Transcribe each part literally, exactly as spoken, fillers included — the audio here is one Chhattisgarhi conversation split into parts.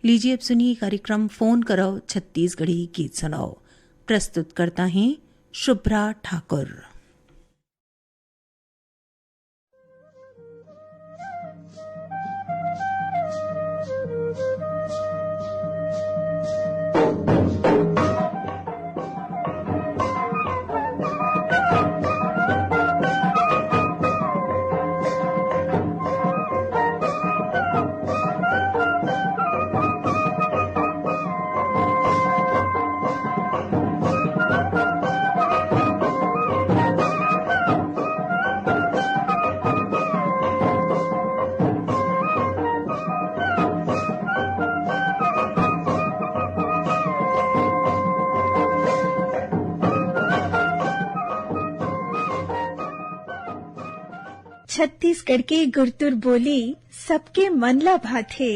लीजिए, अब सुनिए कार्यक्रम फोन करव छत्तीसगढ़ी गीत सुनाओ। प्रस्तुतकर्ता हैं शुभ्रा ठाकुर। छत्तीसगढ़ के गुरतुर बोली सबके मन ला भाथे।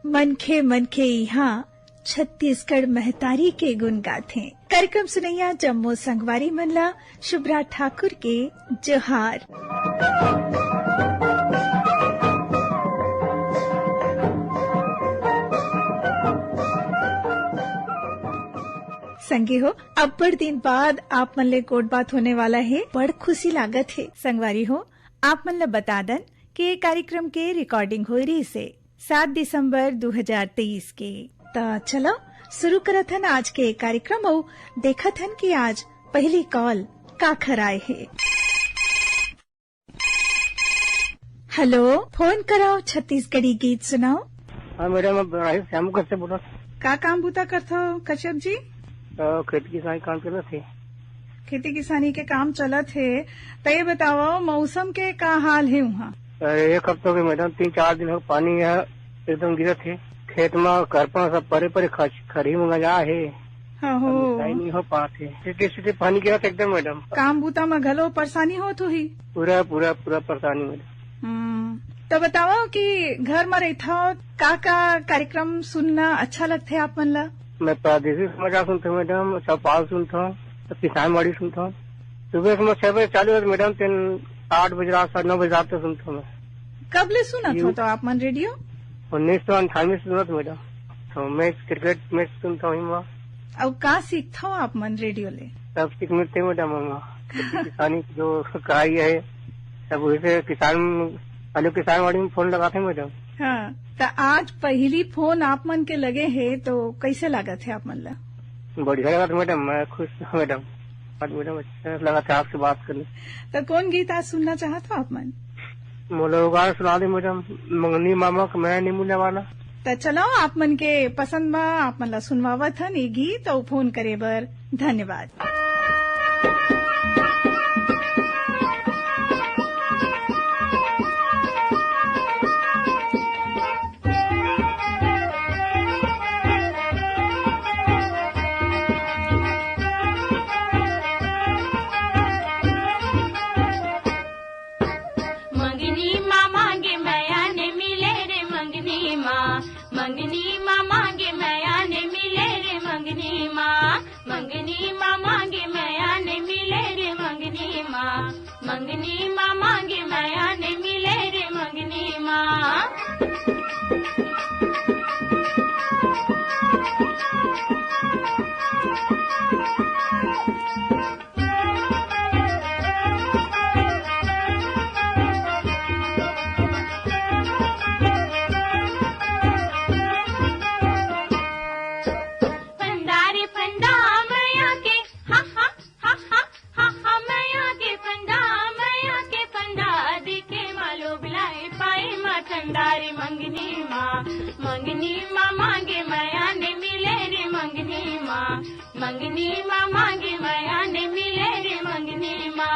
मनखे मनखे इहाँ छत्तीसगढ़ महतारी के गुण गाथे। कार्यक्रम सुनैया जम्मो संगवारी मन ला शुभ्रा ठाकुर के जोहार। संगी हो, अब्बड़ दिन बाद आप मन ले गोठ बात होने वाला हे, बड़ खुशी लागत हे। संगवारी हो, आप मन ल बता दन कि ये कार्यक्रम के रिकॉर्डिंग होए रहिस हे सात दिसंबर दू हजार तेईस के। त चलो शुरू करत हन आज के कार्यक्रम अउ देखत हन कि आज पहली कॉल काखर आए हे। हेलो, फोन कराओ, छत्तीसगढ़ी गीत सुनाओ। हाँ मैडम, मैं राही श्याम कश्यप बोलत। का काम बूता करथो कश्यप जी? तो खेती किसानी काम करत हे। खेती किसानी के काम चलत हे। त ये बताओ, मौसम के का हाल हे उहाँ? अरे, एक हफ्ता हो गए मैडम, तीन चार दिन हो पानी है, एकदम गिरत हे। खेत में करपा सब परे परे खच-, खरही में गंजा हे। हाँ हो। अब मिसाई नहीं हो पात हे। सीधे सीधे पानी गिरत एकदम मैडम। काम बूता में घलो परेशानी होत होही? पूरा, पूरा, पूरा परेशानी मैडम। हम्म। त बताओ कि घर में रहिथव, का का कार्यक्रम सुनना अच्छा लगथे आप मन ला? मैं प्रादेशिक समाचार सुनथों मैडम, चौपाल सुनथों, तो किसान वाणी सुनथों। सुबह से मैं छह बजे चालू होथे मैडम, तीन, आठ बजे रात, साढ़े नौ बजे रात तक सुनथों मैं। कब ले सुनत ये हो तो आप मन रेडियो? उन्नीस सौ अंठानवे से सुनत मैडम। तो मैं क्रिकेट मैच सुनथों ही वहाँ। अउ का सीखथो आप मन रेडियो ले? सब सीख मिलथे मैडम, हम खेती किसानी जो कहाई है, सब वही से किसान, हेलो किसान वाणी में फोन लगाथे मैडम। हाँ, त आज पहली फोन आप मन के लगे हे, तो कैसे लागत हे आप मन ला? बढ़िया लागत मैडम, मैं खुश हूँ मैडम। आज मैडम अच्छा लगा था आपसे बात करने। त कौन गीत आज सुनना चाहत हो आप मन? मोला वो गाना सुना दे मैडम, मंगनी मामा का मैं नहीं मिलने वाला। त चलो, आप मन के पसंद बा, आप मन ला सुनवावत हन ये गीत अउ फोन करे बर धन्यवाद। मंगनी मा मांगे मया ने मिले रे मंगनी मा, मंगनी मा मांगे मया ने मिले रे मंगनी मा, मंगनी मा मांगे मया ने मिले रे मंगनी मा, मंगनी मा मांगे मया ने मिले रे मंगनी मा। फंदा रे फंदा मया के, हा, हा, हा, हा, हा, हा, मया के फंदा, मया के फंदा, दिखे मालो बिलाई पाए मा ठंडा रे मंगनी मा, मंगनी मा मांगे मया ने मिले रे मंगनी मा, मंगनी मा मांगे मया ने मिले रे मंगनी मा।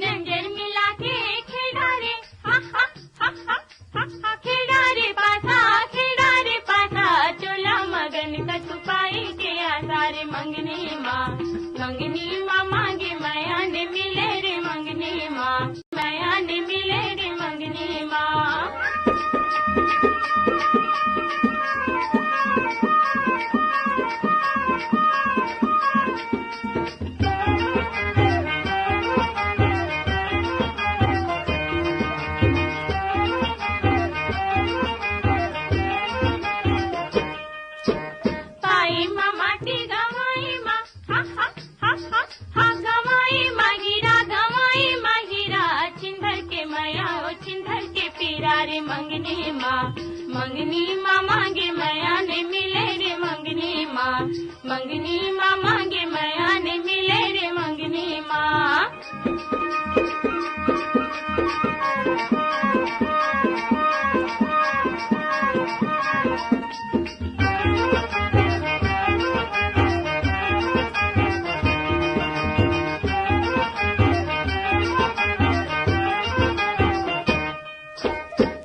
नंजर मिला के खेला रे, हा, हा, हा, हा, हा, हा, खेला रे पासा, खेला रे पासा, चोला मगन का छुपाई के आसा रे मंगनी मा, मंगनी सिंधर के पीरा रे मंगनी माँ, मंगनी माँ मांगे मया ने मिले रे मंगनी माँ, मंगनी माँ मांगे मया ने मिले रे मंगनी माँ।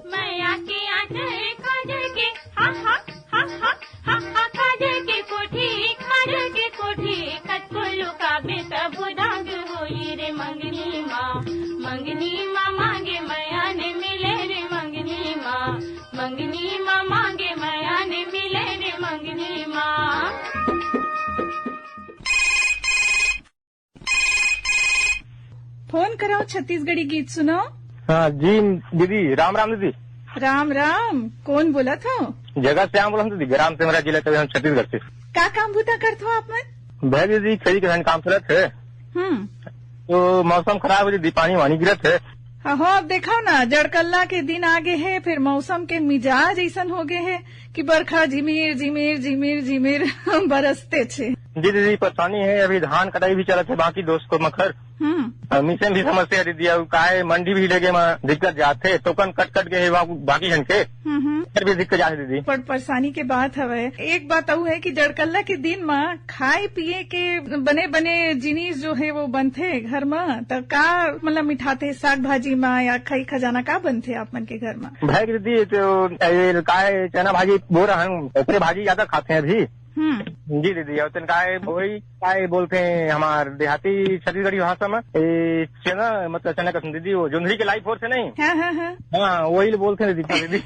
मया के आंचल काजल के, हा, हा, हा, हा, हा, हा, काजल के कोठी, काजल के कोठी, कतको लुकाबे तभो दाग होई रे मंगनी माँ, मंगनी माँ मांगे मया ने मिले रे मंगनी माँ, मंगनी माँ मांगे मया ने मिले रे मंगनी माँ। फोन कराओ, छत्तीसगढ़ी गीत सुनाओ। हाँ जी दीदी, राम राम दीदी। राम राम, कौन बोलत हो? जगत श्याम बोलत हूँ दीदी, ग्राम सेमरा, जिला कबीरधाम, छत्तीसगढ़ से। का काम बूता करत हो आप मन? भैया दीदी, खेती किसानी काम चलत हे। हम्म। तो मौसम खराब हे दीदी, पानी वानी गिरत हे। हाँ, हो, अब देखो ना, जड़कल्ला के दिन आ गे हे, फिर मौसम के मिजाज ऐसन हो गे हे कि बरखा झिमिर, झिमिर, झिमिर, झिमिर बरसते छे। जी दीदी, परेशानी हे, अभी धान कटाई भी चलत हे, बाकी दोस्त को मखर। हम्म। अउ मिशन भी समस्या दीदी, अउ काय मंडी भी लेगे में दिक्कत जात हे, टोकन कट कट गे हे, बाकी झन के हम्म, हम्म। फिर भी दिक्कत जात हे दीदी। पर परेशानी के बात हवे। एक बात अउ हे कि जड़कल्ला के दिन में खाए पिए के बने बने जिनिस जो हे वो बनथे घर में, त का मतलब मिठाथे साग भाजी में या खई खजाना का बनथे आप मन के घर में? भाई दीदी, तो ये काय चना भाजी बो रहन, ओकरे भाजी ज्यादा खाथे अभी। हम्म। जी दीदी, अउ तेन काय वही काय बोलथे हमार देहाती छत्तीसगढ़ी भाषा में, ए, चना, मतलब चना कसम दीदी, वो जोंधरी के लाई फोर से नहीं? हाँ, हाँ, हाँ। हाँ, वही बोलथे दीदी, दीदी।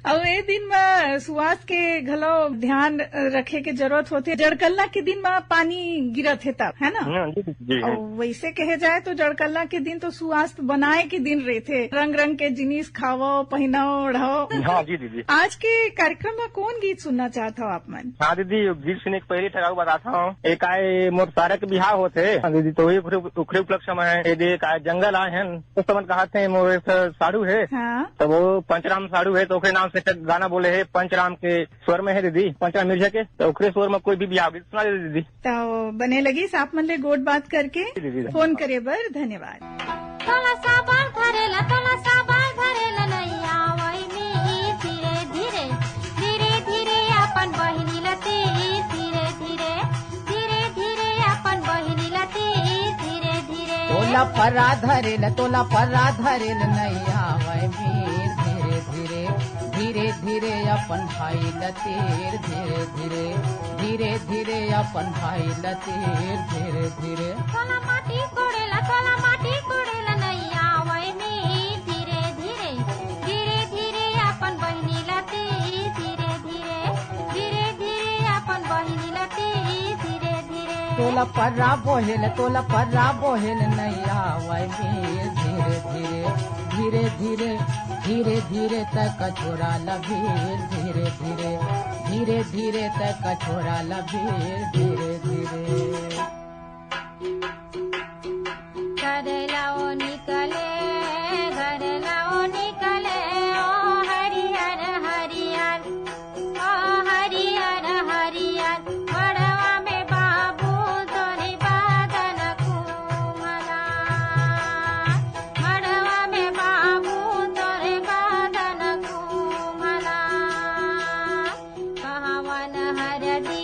अउ ए दिन में सुवास्थ के घलो ध्यान रखे के जरूरत होथे। जड़कल्ला के दिन में पानी गिरत हे तब, है ना? हाँ, जी दीदी, जी, अउ हाँ। वैसे कहे जाए तो जड़कल्ला के दिन तो सुवास्थ बनाए के दिन रहिथे। रंग रंग के जिनिस खावो, पहिनाओ, ओढ़ाओ। हाँ, जी दीदी। आज के कार्यक्रम में कौन गीत सुनना चाहत हो आप मन? हाँ दीदी, गीत सुने के पहले ठहराव बताता हूँ। एक आए मोर सारा के बिहाव होथे। हाँ दीदी, तो वही ओकरे, ओकरे उपलक्ष्य में है। ये दे एक आए जंगल आए हैं, तो समझ कहा थे मोर एक साड़ू है। हाँ। तो वो पंचराम साड़ू है, तो ओकरे नाम से एक गाना बोले है, पंचराम के स्वर में है दीदी, पंचराम मिर्जा के। तो ओकरे स्वर में कोई भी बिहाव गीत सुना दे दीदी। तो बने लगिस आप मन ले गोठ बात करके। जी, जी, जी। फोन करे बर धन्यवाद। तोला साबर धरेला, तोला साबर धरेला नैया, वही में धीरे धीरे, धीरे धीरे अपन बहिनी ला तीर, धीरे धीरे, धीरे धीरे अपन बहिनी ला तीर, धीरे धीरे। तोला पर्रा धरेला, तोला पर्रा धरेला नैया, वही में धीरे धीरे, धीरे धीरे अपन भाई ला तीर, धीरे धीरे, धीरे धीरे अपन भाई ला तीर, धीरे धीरे। तोला माटी कोड़ेला, तोला माटी कोड़ेला नैया, वही में धीरे धीरे, धीरे धीरे अपन बहिनी ला तीर, धीरे धीरे, धीरे धीरे अपन बहिनी ला तीर, धीरे धीरे। तोला पर्रा बोहेल, तोला पर्रा बोहेल नैया, वही में धीरे धीरे, धीरे धीरे, धीरे धीरे तक छोरा लबीर, धीरे धीरे, धीरे धीरे तक छोरा लबीर, धीरे धीरे। करेला ओ निकले, करेला ओ निकले, ओ हरियर हरियर, ओ हरियर हरियर, मड़वा में बाबू तोरी बादन कुमला, मड़वा में बाबू तोरी बादन कुमला। कहावन हरदी,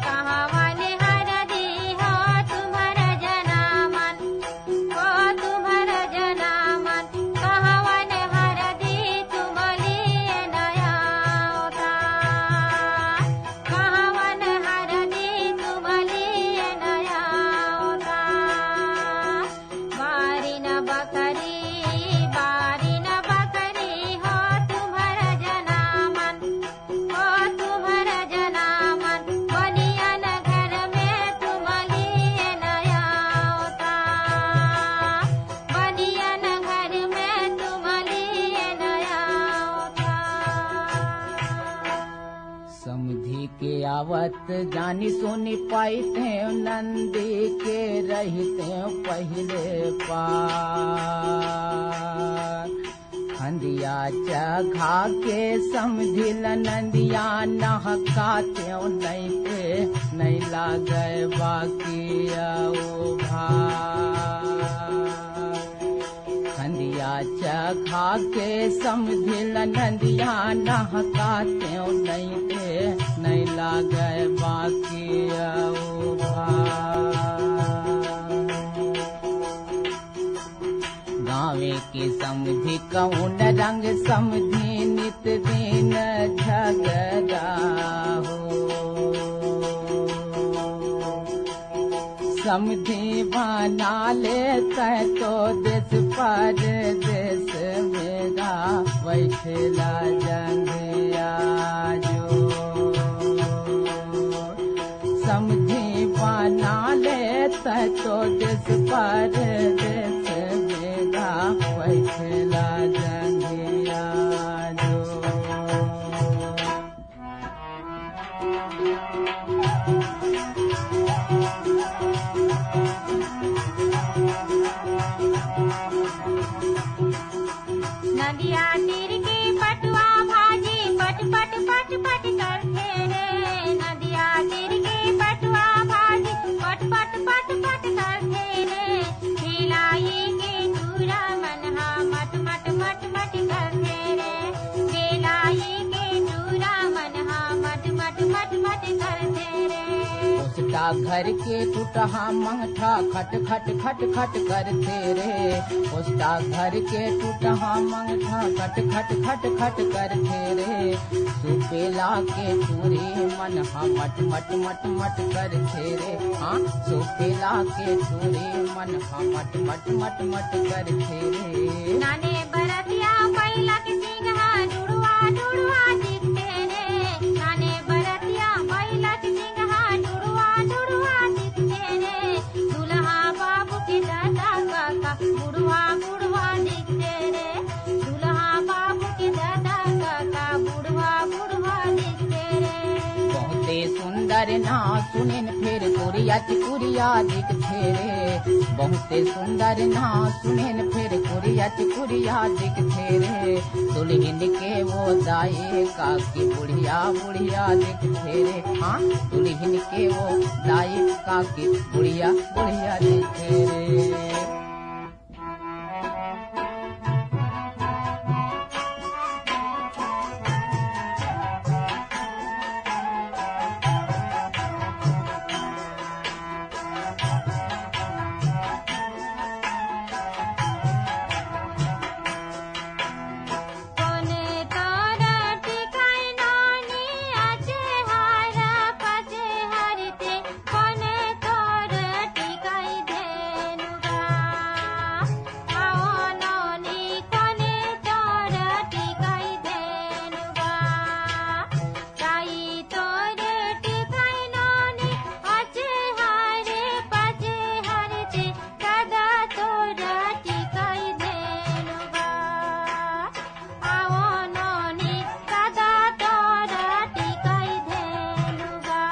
कहावन हरदी, आवत जानी सुनी पाइतें नंदी के रहितें पहिले पार। खंदिया चघा के समधिल नंदिया नहकातें नइते नइ लागय बाकी अउ भार। खंदिया चघा के समधिल नंदिया नहकातें नइते नइ लागय बाकी अउ भार। गाँवे के समधी कउन रंग समधी नित दिन झगड़ा हो। समधी बना लेते तो देश परदेश में गा बैठेला जंघिया जो। समधी बना लेते तो देश परदेश में गा बैठेला जंघिया जो। नदिया तीर के पटुआ भाजी पट पट पट पट करथे रे। नदिया तीर के पटुआ भाजी पट पट पट पट करथे रे। भिलाई के टूरा मन हा मट मट मट मट करथे रे। भिलाई के टूरा मन हा मट मट मट मट करथे रे। ओसटा घर के टूटहा मंगठा खट खट खट खट करथे रे। ओसटा घर के टूटहा मंगठा खट खट खट खट करथे रे। सुपेला के टूरी मन हा मट मट मट मट करथे रे। हाँ, सुपेला के टूरी मन हा मट मट मट मट करथे रे। नाने बरतिया बैला के सिंघा जुड़वा जुड़वा दिखथे रे। नाने बरतिया बैला के सिंघा जुड़वा जुड़वा दिखथे रे। दुल्हा बाबू के दादा काका बुढ़वा बुढ़वा दिखथे रे। दुल्हा बाबू के दादा काका बुढ़वा बुढ़वा दिखथे रे। बहुते सुंदर ना सुनेन फेर कुरिया चिकुरिया दिखथे रे। बहुते सुंदर ना सुनेन फेर कुरिया चिकुरिया दिखथे रे। दुल्हिन के वो दाई काकी बुढ़िया बुढ़िया दिखथे रे। हाँ, दुल्हिन के वो दाई काकी बुढ़िया बुढ़िया दिखथे रे। कोने तोर टिकाई नोनी, आचे हारा पाचे हारते, कोने तोर टिकाई धेनुगा। आओ नोनी, कोने तोर टिकाई धेनुगा। ताई तोर टिकाई नोनी, आचे हारे पाचे हारते, दादा तोर टिकाई धेनुगा। आओ नोनी, दादा तोर टिकाई धेनुगा।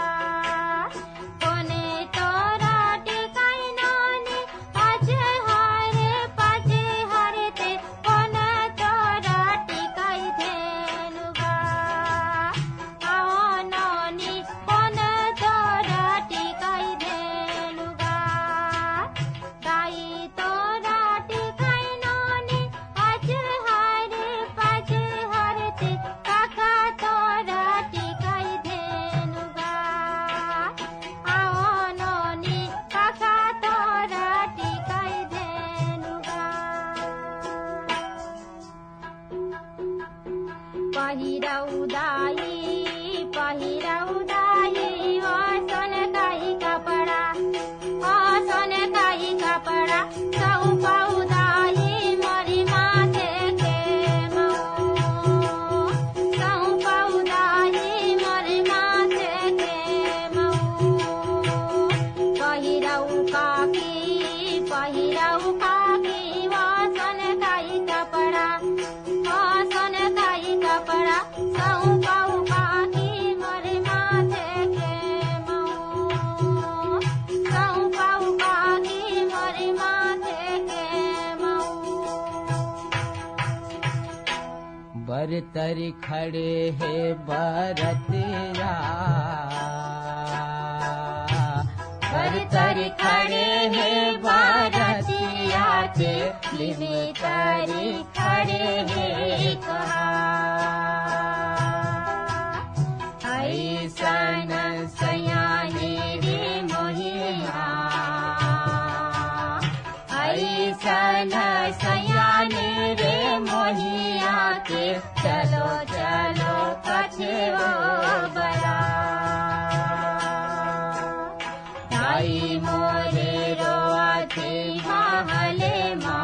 कोने तोर टिकाई नोनी, आचे हारे पाचे हारते, कोने तोर टिकाई धेनुगा। आओ नोनी, कोने तोर टिकाई धेनुगा। ताई तोर टिकाई नोनी, आचे हारे पाचे हारते, काका तोर टिकाई धेनुगा। आओ नोनी, काका तोर टिकाई धेनुगा। पहिरौ दाई, पहिरौ दाई, ओ सोन काई कपड़ा, ओ सोन काई कपड़ा, सौंपौ दाई मोरी माथे के मऊ, सौंपौ दाई मोरी माथे के मऊ। पहिरौ काकी, पहिरौ काकी, ओ सोन काई कपड़ा, ओ सोन काई कपड़ा, सौंपौ का परतरी खड़े हे बरतिया, परतरी खड़े हे बरतिया के, लिमे तरी खड़े हे कहा। अइसन सयाने रे मोहिया, अइसन सयाने रे मोहिया के, चलो चलो कथे ओ बरा। दाई मोरे रोवथे महले मा,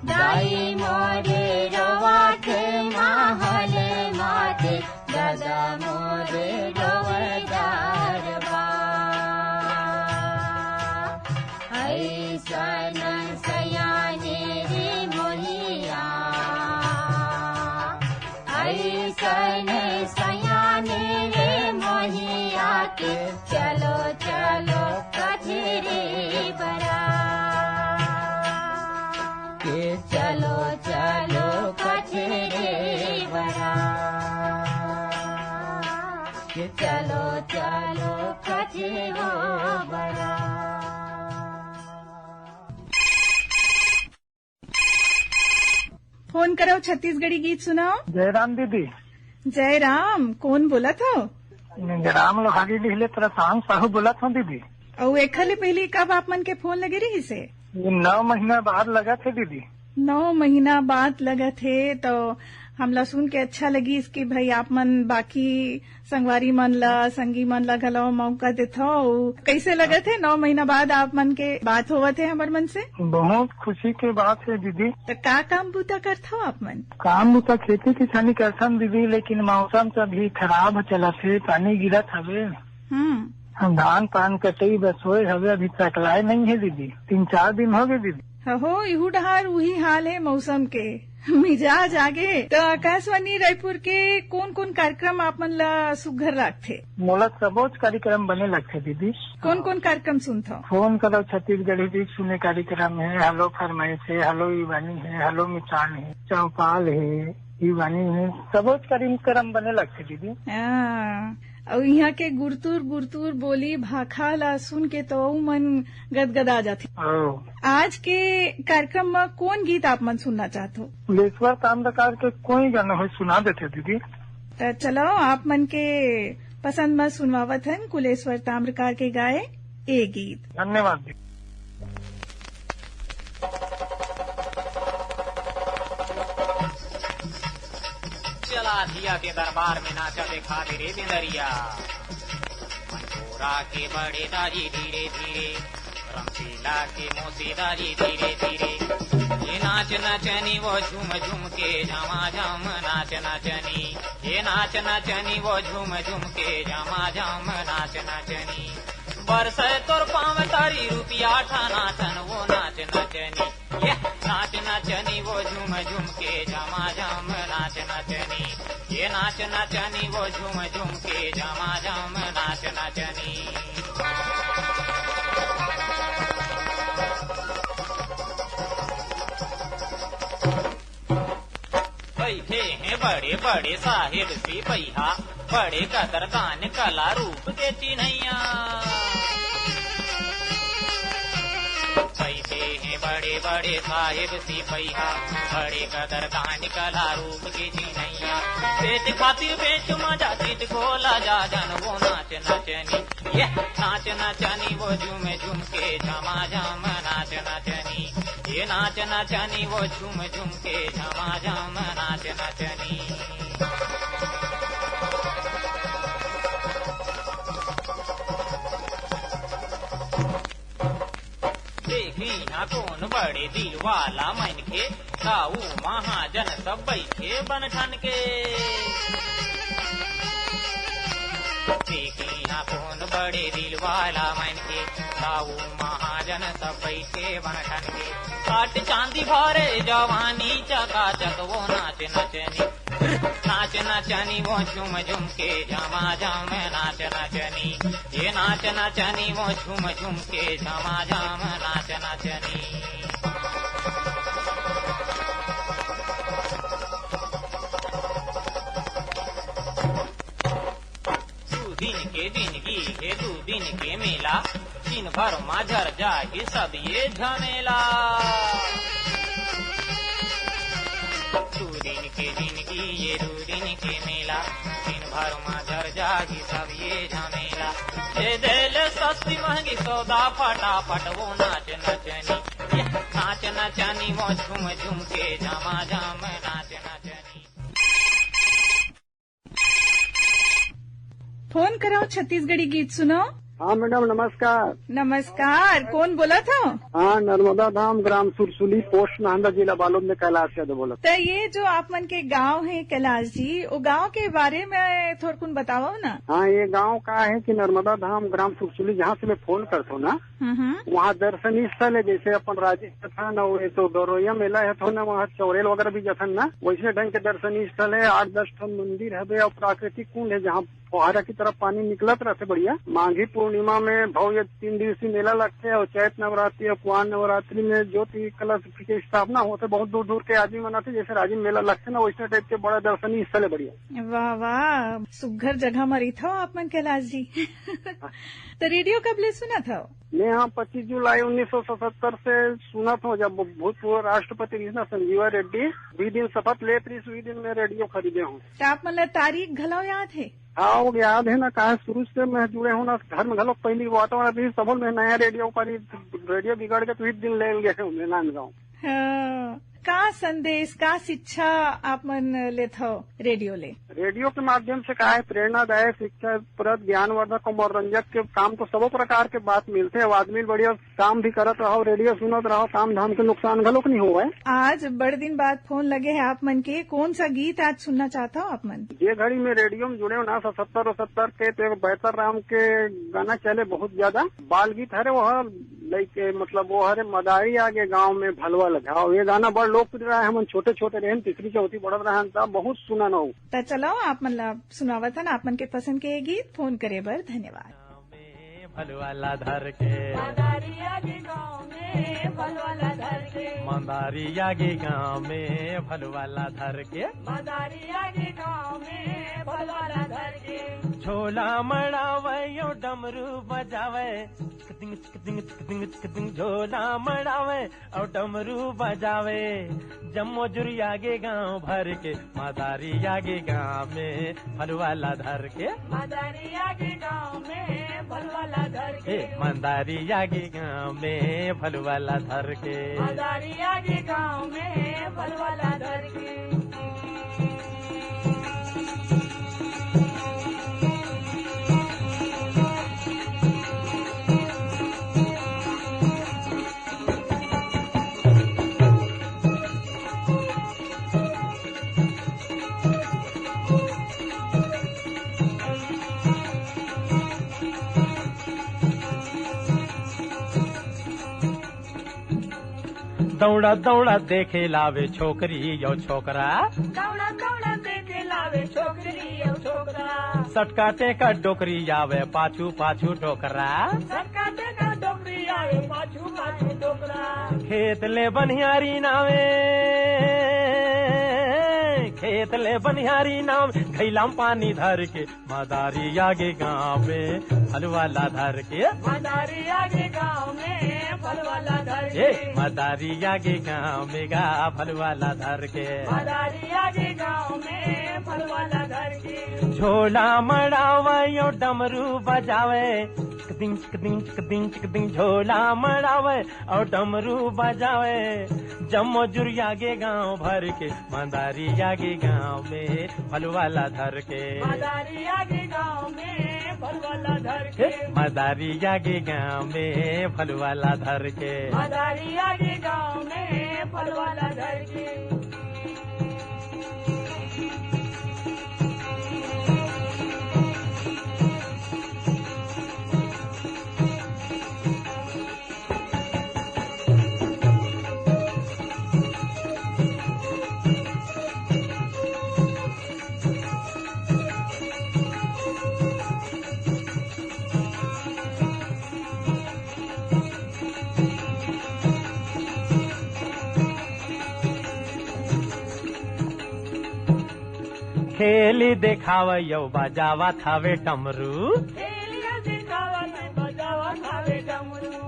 दाई मोरे रोवथे महले माते, ददा मोरे रोवदार बा। अइसन सयाने रे मोहिया, अइसन सयाने रे मोहिया के, चलो चलो कथे रे बरा, के चलो चलो कथे रे बरा, के चलो चलो कथे ओ बरा। फोन करव, छत्तीसगढ़ी गीत सुनाव। जय राम दीदी। जय राम, कोन बोलत हव? राम लोहारी लिहले प्रशांत साहू बोलत हव दीदी। अउ एखर ले पहिली कब आप मन के फोन लगे रहिस हे? ये नौ महीना बाद लगत हे दीदी। नौ महीना बाद लगत हे, तो हमला सुन के अच्छा लगिस कि भाई आप मन बाकी संगवारी मन ला, संगी मन ला घलो मौका देथव। अउ कइसे लगत हे नौ महीना बाद आप मन के बात होवत हे हमर मन से? बहुत खुशी के बात हे दीदी। त का काम बूता करथव आप मन? काम बूता खेती किसानी करथन दीदी, लेकिन मौसम तो अभी खराब चलत हे, पानी गिरत हवे। हम्म। हम धान पान कटई बस होए हवे, अभी तकलाए नहीं है दीदी, तीन चार दिन हो गए दीदी। हो, इहू डहार उही हाल हे मौसम के, मिजाज आगे। त आकाशवाणी रायपुर के कोन-कोन कार्यक्रम आप मन ला सुघर लागथे? मोला सबोच कार्यक्रम बने लगथे दीदी। कोन-कोन कार्यक्रम सुनथव? फोन करो छत्तीसगढ़ी गीत सुने कार्यक्रम हे, हेलो फरमाइश हे, हेलो ईवानी हे, हेलो मितान हे, चौपाल हे, ईवानी हे, सबोच कार्यक्रम बने लगथे दीदी। हाँ। अउ इहाँ के गुरतुर गुरतुर बोली भाखा ला सुन के तो अउ मन गदगदा जाथे। ओ। आज के कार्यक्रम म कोन गीत आप मन सुनना चाहत हो? कुलेश्वर ताम्रकार के कोई गाना हो सुना देते दीदी। त चलो आप मन के पसंद म सुनवावत हन कुलेश्वर ताम्रकार के गाए ए गीत। धन्यवाद दीदी। चला धिया के दरबार में नाचा देखा दे रे बिंदरिया। मंटोरा के बड़े दाई धीरे धीरे, रमशीला के मोसी दाई धीरे धीरे। ये नाच नचनी वो झूम झूम के झमाझम नाच नचनी। ये नाच नचनी वो झूम झूम के झमाझम नाच नचनी। बरसै तोर पाँव तरी रुपिया ठा नाचन वो नाच नचनी। ये नाच नचनी वो झूम झूम के झमाझम नाच नचनी। ये नाच नचनी वो झूम झूम के झमाझम नाच नचनी। बइठे हे बड़े बड़े साहेब सिपहिया, बड़े कदरदान कला रूप के चिन्हैया। बइठे हे बड़े बड़े साहेब सिपहिया, बड़े कदरदान कला रूप के चिन्हैया। पेट खातिर बेच मजा चित को लाजा जन वो नाच नचनी। ये नाच नचनी वो झूम झूम के झमाझम नाच नचनी। ये नाच नचनी वो झूम झूम के झमाझम नाच नचनी। देखी ना कोन बड़े दिल वाला मनखे, ताऊ महाजन सब बइठे बन ठन के। देखी ना कोन बड़े दिल वाला मनखे, ताऊ महाजन सब बइठे बन ठन के। काट चांदी भरे जवानी चकाचक वो नाच नचनी। नाच नचनी वो झूम झूम के झमाझम नाच नचनी। ये नाच नचनी वो झूम झूम के झमाझम नाच नचनी। दिन के मेला, दिन भर मा झर जाही सब ये झमेला। दू दिन के जिनगी, ये दू दिन के मेला, दिन भर मा झर जाही सब ये झमेला। दे देले सस्ती महंगी सौदा फटाफट, वो नाच नचनी, ये नाच नचनी, वो झूम झूम के झमाझम नाच नचनी। फोन कराओ, छत्तीसगढ़ी गीत सुनाओ। हाँ मैडम, नमस्कार। नमस्कार, कौन बोलत हो? हाँ, नर्मदा धाम, ग्राम सुरसुली, पोस्ट नाहंदा, जिला बालोद में कैलाश यादव बोलत। तो ये जो आप मन के गांव है कैलाश जी, वो गांव के बारे में थोड़कुन बताओ ना। हाँ, ये गांव का है कि नर्मदा धाम, ग्राम सुरसुली, जहाँ से मैं फोन करता हूँ ना, हम्म, हम्म। वहाँ दर्शनीय स्थल है, जैसे अपन राजिम जथन और ये तो गौरैया मेला है तो ना, वहाँ चौरेल वगैरह भी जथन ना, वैसने ढंग के दर्शनीय स्थल है। आठ दस ठन मंदिर हवे और प्राकृतिक कुंड है, जहाँ फुहारा की तरह पानी निकलत रहते बढ़िया। माघी पूर्णिमा में भव्य तीन दिवसीय मेला लगते और चैत नवरात्रि और कुआर नवरात्रि में ज्योति कलश के स्थापना होते। बहुत दूर दूर के आदमी मन आथे, जैसे राजिम मेला लगते ना, वैसने टाइप के बड़ा दर्शनीय स्थल है बढ़िया। वाह वाह, सुघर जगह म रहिथव आप मन कैलाश जी। तो रेडियो कब ले सुनत हव? मैं हाँ पच्चीस जुलाई उन्नीस सौ सतहत्तर से सुनत हूँ, जब भूतपूर्व राष्ट्रपति रहिस ना संजीवा रेड्डी, वही दिन शपथ लेत रहिस, वही दिन मैं रेडियो खरीदे हूँ। तो आप मन ला तारीख घलो याद है? हाँ, वो याद है ना, काहे शुरू से मैं जुड़े हूँ ना, घर में घलो पहली वातावरण रहिस, तब मैं नया रेडियो खरीद, रेडियो बिगड़ के तो वही दिन ले गए हूँ मैं नांदगांव। हाँ, का संदेश, का शिक्षा आप मन लेथव रेडियो ले? रेडियो के माध्यम से का है, प्रेरणादायक, शिक्षाप्रद, ज्ञानवर्धक और मनोरंजक के काम तो सबो प्रकार के बात मिलथे। अब आदमी बढ़िया काम भी करत रहो, रेडियो सुनत रहो, काम धाम के नुकसान घलोक नहीं होवय। आज बड़ दिन बाद फोन लगे है आप मन के, कौन सा गीत आज सुनना चाहता हो आप मन? जे घड़ी में रेडियो में जुड़े हो ना, सतहत्तर और सत्तर के, तो एक बेहतर राम के गाना चले बहुत ज्यादा, बाल गीत हरे वो, लाइक, मतलब, वो हरे मदारी आगे गांव में भलवा लगा। और ये गाना बड़ लोकप्रिय रहा है, हमन छोटे छोटे रहन, तीसरी चौथी पढ़त रहन, तब बहुत सुनन हो। त चलो, आप मन ला सुनावत हन आप मन के पसंद के ये गीत। फोन करे बर धन्यवाद। गाँव में भलवा ला धर के। मदारी आगे गाँव में भलवा ला धर के। मदारी आगे गाँव में भलवा ला धर के। मदारी आगे गाँव में भलवा ला धर के। झोला मड़ावे यो डमरू बजावे, चिकदिंग, चिकदिंग, चिकदिंग, चिकदिंग, झोला मड़ावे और डमरू बजावे। जम्मो जुरिया गे गांव भर के, मदारी आगे गांव में भलवा ला धर के। मदारी आगे गांव में भलवा ला धर के। ए, मदारी आगे गांव में भलवा ला धर के। मदारी आगे गांव में भलवा ला धर के। दौड़ा दौड़ा देखे लावे छोकरी यो छोकरा। दौड़ा दौड़ा देखे लावे छोकरी यो छोकरा। सटका टेका डोकरी आवे पाछू पाछू डोकरा। सटका टेका डोकरी आवे पाछू पाछू डोकरा। खेत ले बनिहारी नावे, खेत ले बनिहारी नावे, घैला म पानी धर के। मदारी आगे गाँव में भलवा ला धर के। मदारी आगे गाँव में भलवा ला धर के। ए, मदारी आगे गाँव में गा भलवा ला धर के। मदारी आगे गाँव में भलवा ला धर के। झोला मड़ावे यो डमरू बजावे, चिकदिंग, चिकदिंग, चिकदिंग, चिकदिंग, झोला मड़ावे और डमरू बजावे। जम्मो जुरिया गे गाँव भर के, मदारी आगे गाँव में भलवा ला धर के। मदारी आगे गाँव में भलवा ला धर के। हे, मदारी आगे गाँव में भलवा ला धर के। मदारी आगे गाँव में भलवा ला धर के। खेली देखावे यो बजावत हवे डमरू। खेली देखावा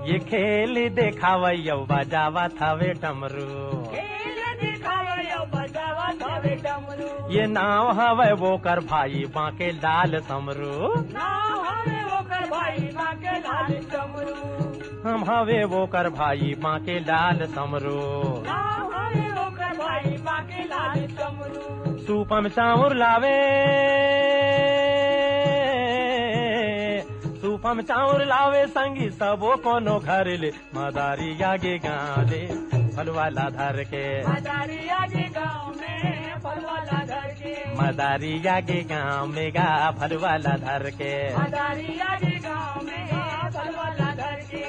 ये खेल देखावै अउ बजावत हवे डमरू। खेल देखावै अउ बजावत हवे डमरू। ये नाव हवै वोकर भाई बांके लाल समरू। नाव हवै वोकर भाई बांके लाल समरू। हम हवे वोकर भाई बांके लाल समरू। नाव हवै वोकर भाई बांके लाल समरू। सूपम चाउर लावे, सूपम चाउर लावे संगी सबो कोनो घर ले। मदारिया के गाँव ले फलवाला धर के। मदारिया के गाँव में फलवाला धर के। मदारिया के गाँव में गा फलवाला धर के। मदारिया के गाँव में गा फलवाला धर के।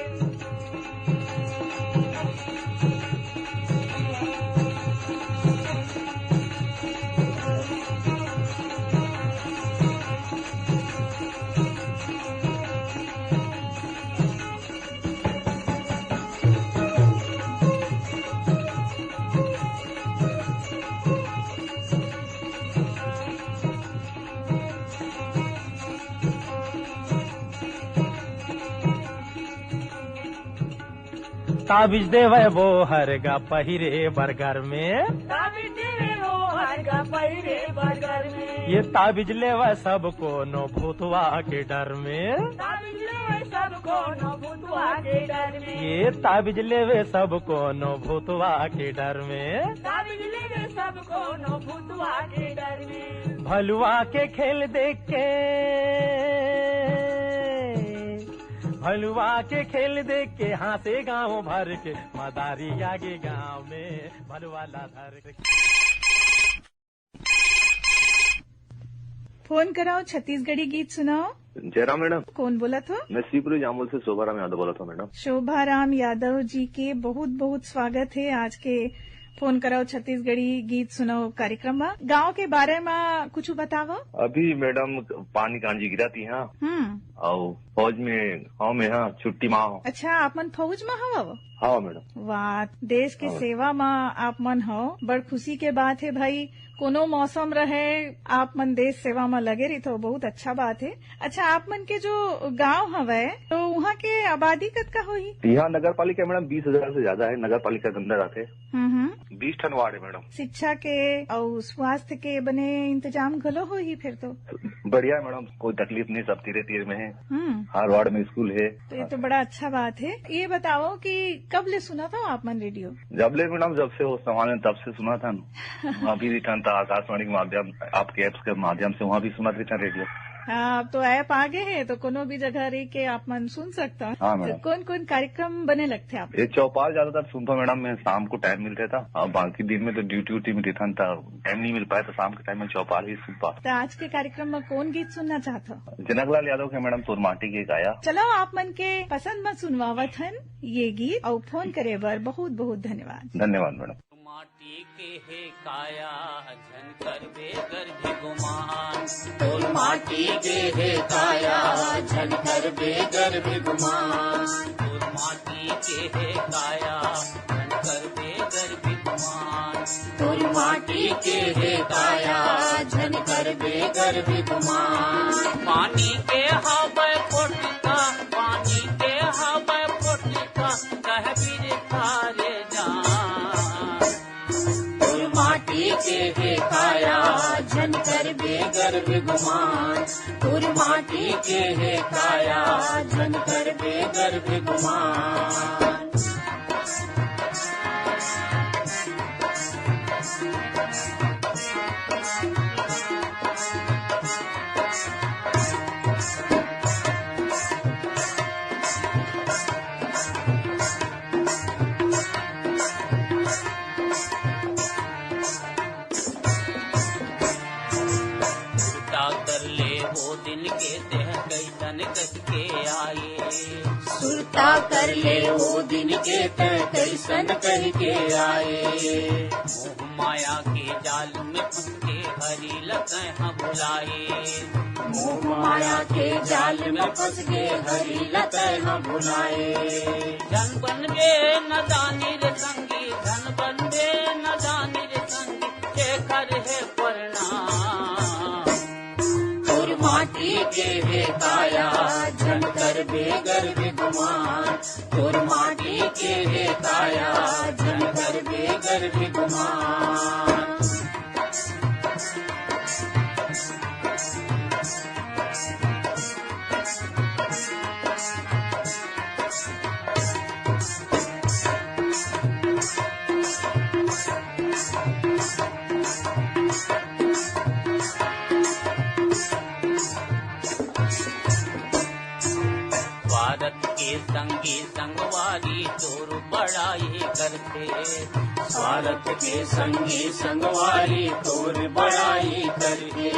ताबीज देवै वो हर गा पहिरे बरगर में। ताबीज देवै वो हर गा पहिरे बरगर में। ये ताबीज लेवै सब कोनो भूतवा के डर में। ताबीज लेवै सब कोनो भूतवा के डर में। ये ताबीज लेवै सब कोनो भूतवा के डर में। ताबीज लेवै सब कोनो भूतवा के डर में। भलुआ के खेल देख के, भलुआ के खेल देख के हाँसे गाँव भर के। मदारिया के गाँव में भलवाला धर के। फोन कराओ, छत्तीसगढ़ी गीत सुनाओ। जयराम मैडम। कौन बोलत हो? मैं शिवपुरी जामुल से शोभाराम यादव बोलत हूँ मैडम। शोभाराम यादव जी के बहुत बहुत स्वागत है आज के फोन कराओ छत्तीसगढ़ी गीत सुनाओ कार्यक्रम में। गांव के बारे में कुछ बताओ। अभी मैडम पानी कांजी गिरा थी यहाँ। हम्म। और फौज में, हाँ, मैं हाँ छुट्टी में हूँ। अच्छा, आप मन फौज में हव? हाँ मैडम। वाह, देश के हाँ। सेवा में आप मन हो, बड़ खुशी के बात है भाई। कोनो मौसम रहे, आप मन देश सेवा में लगे रहिथो, बहुत अच्छा बात है। अच्छा, आप मन के जो गांव हवय, तो वहाँ के आबादी कतका होही? यहाँ नगर पालिका मैडम बीस हजार से ज्यादा है, नगर पालिका के अंदर आथे। हम्म, हम्म। बीस ठन वार्ड है मैडम। शिक्षा के अउ स्वास्थ्य के बने इंतजाम घलो होही फिर तो। बढ़िया है मैडम, कोई तकलीफ नहीं, सब तीरे तीर में है। हम्म। हर वार्ड में स्कूल है। तो ये तो बड़ा अच्छा बात है। ये बताओ कि कब ले सुना था आप मन रेडियो? जब ले मैडम, जब से होश संभाले तब से सुना था। वहाँ भी रिटर्न था आकाशवाणी के माध्यम, आपके एप्स के माध्यम से वहाँ भी सुना था रेडियो। हाँ, अब तो ऐप आ गए हैं, तो कोनो भी जगह रह के आप मन सुन सकता। हाँ, तो मैडम। कौन कौन कार्यक्रम बने लगते आप? ये चौपाल ज्यादातर सुनता मैडम, मैं शाम को टाइम मिलता था, और बाकी दिन में तो ड्यूटी व्यूटी में रहता था, टाइम नहीं मिल पाया, तो शाम के टाइम में चौपाल ही सुन पाता। तो आज के कार्यक्रम में कौन गीत सुनना चाहता? जनकलाल यादव के मैडम तोर माटी के गाया। चलो, आप मन के पसंद में सुनवावत हन ये गीत, और फोन करे बर बहुत बहुत धन्यवाद। धन्यवाद मैडम। माटी के हे काया, झन करबे गर्भ गुमान। तोर माटी के हे काया, झन करबे गर्भ गुमान। तोर माटी के हे काया, झन करबे गर्भ गुमान। तोर माटी के हे काया, झन करबे गर्भ गुमान। पानी के हवय पोटका, पानी के हवय पोटका, कह बिरथा रे जान। तोर माटी के हे काया, झन करबे गर्भ गुमान। तोर माटी के हे काया, झन करबे गर्भ गुमान। सुरता कर ले वो दिन के तेह कैसन कहि के आए। सुरता कर ले वो दिन के तेह कैसन कहि के आए। मोह माया के जाल में फंस के हरि ल तैं हा भुलाए। मोह माया के जाल में फंस के हरि ल तैं हा भुलाए। झन बनबे नदानी रे संगी, झन बनबे नदानी रे संगी, शेखर हे प्रणाम। तोर माटी के हे काया, झन करबे गर्भ गुमान। तोर माटी के हे काया, झन करबे गर्व गुमान। स्वार्थ के संगी संगवारी तोर बड़ाई करथे। स्वार्थ के संगी संगवारी तोर बड़ाई करथे।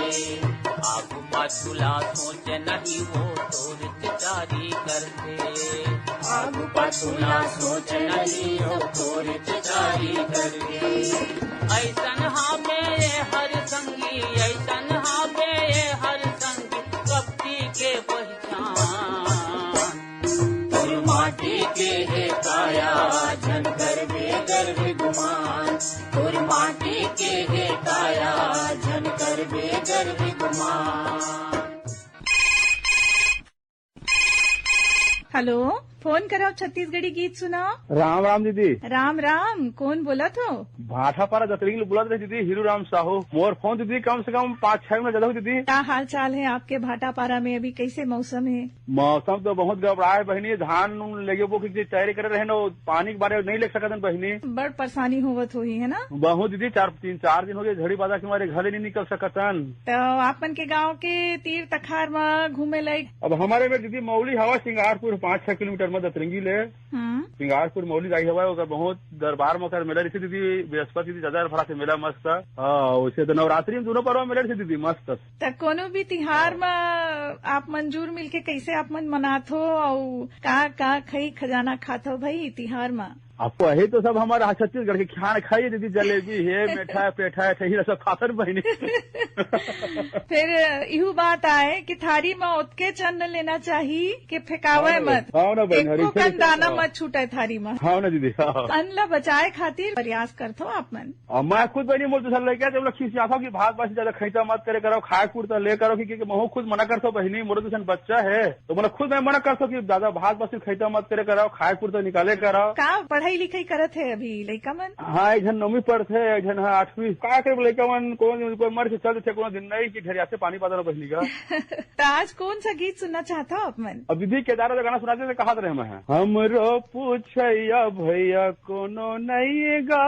आगू पाछू ला सोच नहीं वो तोर चितारी करथे। आगू पाछू ला सोच नहीं वो तोर चितारी करथे। ऐसन हावे ये हर संगी, ऐसन हावे ये हर संगी, कपटी के पहिचान। तोर माटी के हे काया, झन करबे गर्व गुमान। तोर माटी के हे काया, झन करबे गर्व गुमान। हेलो, फोन करव छत्तीसगढ़ी गीत सुनाव। राम राम दीदी। राम राम, कोन बोलत हो? भाटापारा जतरिंग ले बोलत रहे दीदी, हीरू राम साहू। मोर फोन दीदी कम से कम पाँच छह मिनट ज्यादा हो दीदी। का हाल चाल है आपके भाटापारा में? अभी कैसे मौसम है? मौसम तो बहुत गड़बड़ा है बहिनी, धान उन लेगे वो की तैयारी करे रहे न, पानी के बारे में नहीं ले सकत हन बहिनी। बड़ परेशानी होवत होही, है ना? बहुत दीदी, चार, तीन चार दिन हो गए, झड़ी बादल के मारे घर नहीं निकल सकत हन। तो आप मन के गांव के तीर तखार म घूमे लायक? अब हमारे में दीदी मौली हवा सिंगारपुर पाँच छह किलोमीटर में दतरंगी ले। हम्म। सिंगारपुर मौली जाई हवा, ओकर बहुत दरबार में ओकर मेला रहिथे दीदी, बृहस्पति दीदी ज्यादा भरा से मेला मस्त। हाँ, वैसे तो नवरात्रि में दोनों पर्व मेला रहिथे दीदी, मस्त। त कोनो भी तिहार म आप मन जुर मिल के कैसे आप मन मनाथो अउ का का खई खजाना खाथो भाई तिहार म? आपको यही तो सब हमारा छत्तीसगढ़ के खान खाइए दीदी, जलेबी है, मेठा है, पेठा है, ठही सब खाथन बहिनी। फिर इहू बात आए कि थारी म ओतके चन्न लेना चाही कि फेंकावे हाँ ना मत। बहिनी, हाँ ना बहिनी, एको हरी कन दाना हाँ। मत छूटे थारी म। हाँ ना दीदी, हाँ। अन्न ल बचाए खातिर प्रयास करथो आप मन। अब मैं खुद बहिनी मोर दूसर लइका जब खिसियाथव कि भात बासी ज्यादा खइता मत करे करव, खाए कुरता ले करव कि, कि महू खुद मना करथव बहिनी, मोर दूसर बच्चा है तो मोला खुद मैं मना करथव कि ज्यादा भात बासी खइता मत करे करव, खाए कुरता निकाले करव। का पढ़ाई लिखाई करत है अभी लइका मन? हाँ, एक झन नौवीं पढ़थे, एक झन है आठवीं। का करे लइका मन कोनो दिन कोई मर के चल देथे, कोनो दिन नहीं कि ढेरिया से पानी पाता ना बहिनी का। त आज कौन सा गीत सुनना चाहता हो आप मन? अब दीदी केदारा का गाना सुना दे तो कहा रहे मैं। हमरो पूछैया भैया कोनो नहीं गा,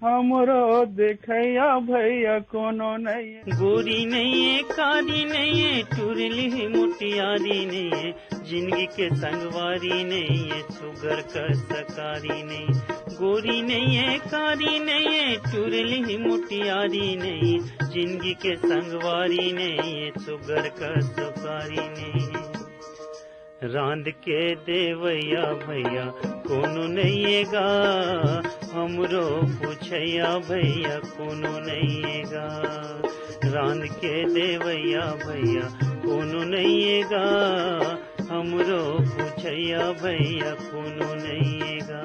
हमरो देखैया भैया कोनो नहीं। गोरी नहीं है, कारी नहीं है, टुरली ही मुटियारी नहीं है, जिंदगी के संगवारी नहीं है, सुगर का सकारी नहीं। गोरी नहीं है, कारी नहीं है, टुरली ही मुटियारी नहीं, जिंदगी के संगवारी नहीं है, सुगर का सकारी नहीं है। रांध के देवैया भैया कोनो नइये गा, हमरो पूछैया भैया कोनो नइये गा। रांध के देवैया भैया कोनो नइये गा, हमरो पूछैया भैया कोनो नइये गा।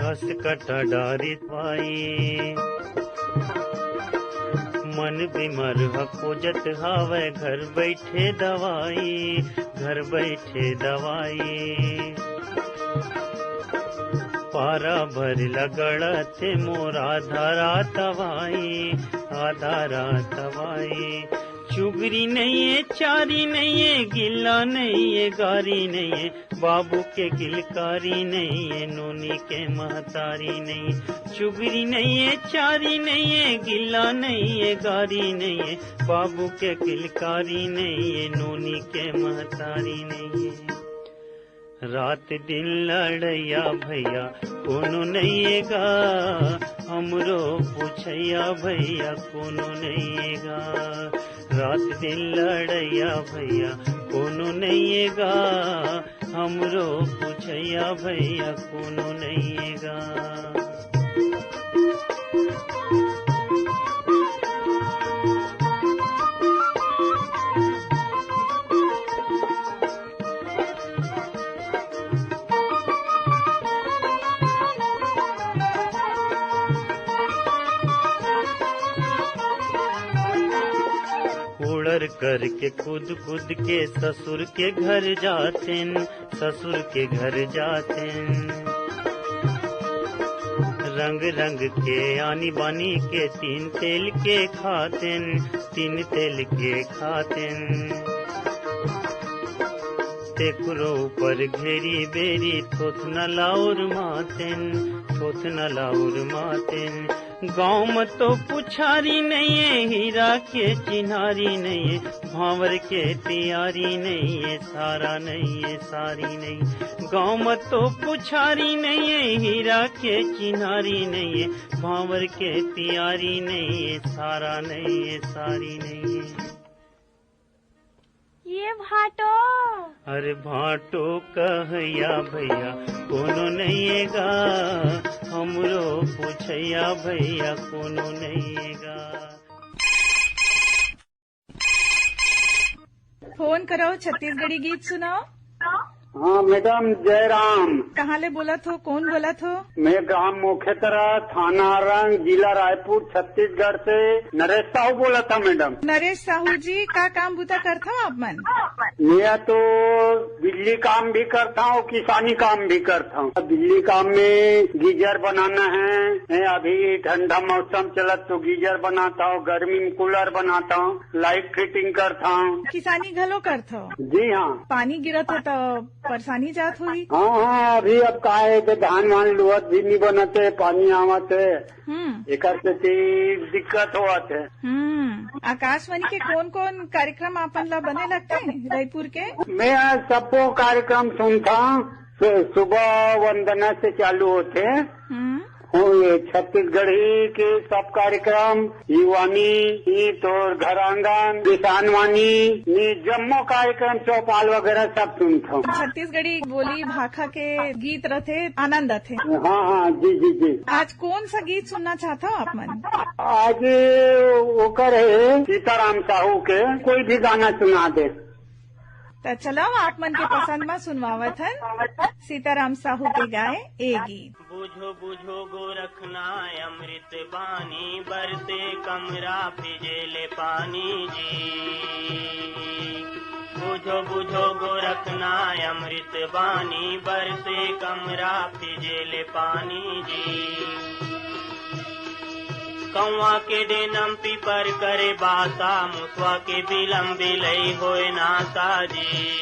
हस कटा डारित पाई, मन बिमर ह खोजत हावय घर बइठे दवाई, घर बइठे दवाई। पारा भर लगड़त हे मोर आधा रात अवाई, आधा रात अवाई। चुगरी नइये, चारी नइये, गिल्ला नइये, गारी नइये, बाबू के किलकारी नइये, नोनी के महतारी नइये। चुगरी नइये, चारी नइये, गिल्ला नइये, गारी नइये, बाबू के किलकारी नइये, नोनी के महतारी नइये। रात दिन लड़ैया भैया कोनो नइये गा, हमरो पूछैया भैया कोनो नइये गा। रात दिन लड़ैया भैया कोनो नइये गा, हमरो पूछैया भैया कोनो नइये गा। करके कूद कूद के ससुर के घर जातेन, ससुर के घर जातेन। रंग रंग के आनी बानी के तीन तेल के खातेन, तीन तेल के खातेन। तेकरो ऊपर घेरी बेरी थोथना लाउर मातेन, थोथना लाउर मातेन। गाँव म तो पुछारी नइये, हीरा के चिन्हारी नइये, भांवर के तियारी नइये, सारा नइये, सारी नइये। गाँव म तो पुछारी नइये, हीरा के चिन्हारी नइये, भांवर के तियारी नइये, सारा नइये, सारी नइये। ये भांटो। अरे भांटो कहैया भैया कोनो नइये गा, हमरो पुछैया भैया कोनो नइये गा। फोन करो, छत्तीसगढ़ी गीत सुनाओ। हाँ मैडम, जय राम। कहाँ ले बोलत हो, कौन बोलत हो? मैं गांव मोखेतरा, थाना आरंग, जिला रायपुर, छत्तीसगढ़ से नरेश साहू बोलत हंव मैडम। नरेश साहू जी, का काम बूता करत हो आप मन? मैं तो बिजली काम भी करत हंव, किसानी काम भी करत हंव। बिजली काम में गीजर बनाना है, मैं अभी ठंडा मौसम चलत तो गीजर बनात हंव, गर्मी में कूलर बनात हंव, लाइट फिटिंग करत हंव। किसानी घलो करत हो? जी हाँ। पानी गिरत हे तो परेशानी जात होही। हाँ, हाँ, अभी अब का है कि धान वान लुवत भी नहीं बनत है, पानी आवत है, हम्म। एकर सेती दिक्कत होवत है। हम्म। आकाशवाणी के कौन कौन कार्यक्रम आपन ला बने लगथे रायपुर के? मैं आज सबको कार्यक्रम सुनथंव, सु-, सुबह वंदना से चालू होथे। हम्म। वो ये छत्तीसगढ़ी के सब कार्यक्रम, युवानी, गीत और घर आंगन, किसानवाणी, ये जम्मो कार्यक्रम, चौपाल वगैरह सब सुनथंव। छत्तीसगढ़ी बोली भाखा के गीत रथे, आनंद आथे। हाँ, हाँ, जी, जी, जी। आज कौन सा गीत सुनना चाहत हो आप मन? आज ओकर है सीताराम साहू के, कोई भी गाना सुना दे। त चलो, आप मन के पसंद म सुनवावत हन सीताराम साहू के गाए ए गीत। बुझो बुझो गोरखनाथ अमृत बानी, बरसे कमरा फिजे ले पानी जी। बुझो बुझो गोरखनाथ अमृत बानी, बरसे कमरा फिजे ले पानी जी। कौआ के डेनम पीपर करे बासा, मुसवा के बिलम बिलई होय नासा जी।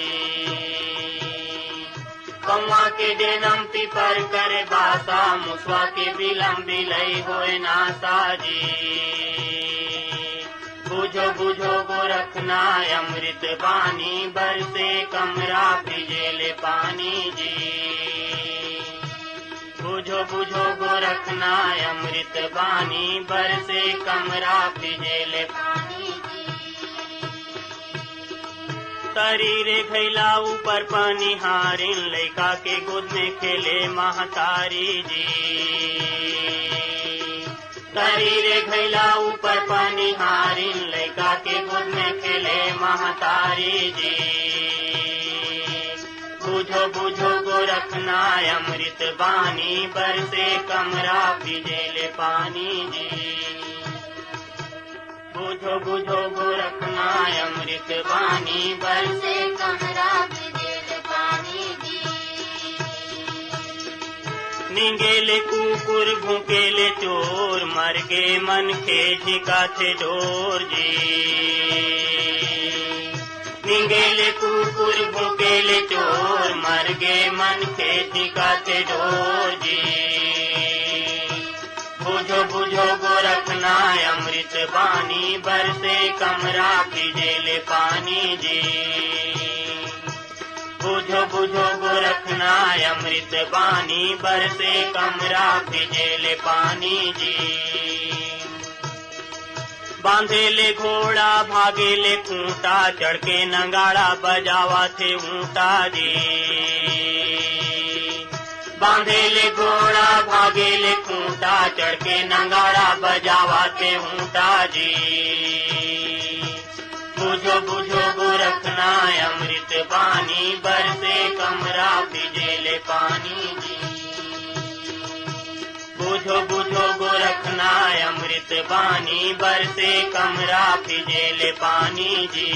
कौआ के डेनम पीपर करे बासा, मुसवा के बिलम बिलई होय नासा जी। बुझो बुझो गोरखनाथ अमृत बानी, बरसे कमरा फिजे ले पानी जी। बुझो बुझो गोरखनाथ अमृत बानी, बरसे कमरा फिजे ले पानी जी। तरी रे घैला ऊपर पनिहारिन, लइका के गोद में खेले महतारी जी। तरी रे घैला ऊपर पनिहारिन, लइका के गोद में खेले महतारी जी। बुझो बुझो गोरखनाथ अमृत बानी, बरसे कमरा फिजे ले पानी जी। बुझो बुझो गोरखनाथ अमृत बानी, बरसे कमरा फिजे ले पानी जी। निंगेले कुकुर भूकेले चोर, मरगे मनखे झिकाथे डोर जी। निंगेले कुकुर भूकेले चोर, मरगे मनखे झिकाथे डोर जी। बुझो बुझो गोरखनाथ अमृत बानी, बरसे कमरा फिजे ले पानी जी। बुझो बुझो गोरखनाथ अमृत बानी, बरसे कमरा फिजे ले पानी जी। बांधे ले घोड़ा भागे ले खूंटा, चढ़ के नगाड़ा बजावथे ऊंटा जी। बांधे ले घोड़ा भागे ले खूंटा, चढ़ के नगाड़ा बजावथे ऊंटा जी। बुझो बुझो गोरखनाथ अमृत बानी, बरसे कमरा फिजे ले पानी जी। झोगो झोगो रखना अमृत बानी, बरसे कमरा फिजेले पानी जी।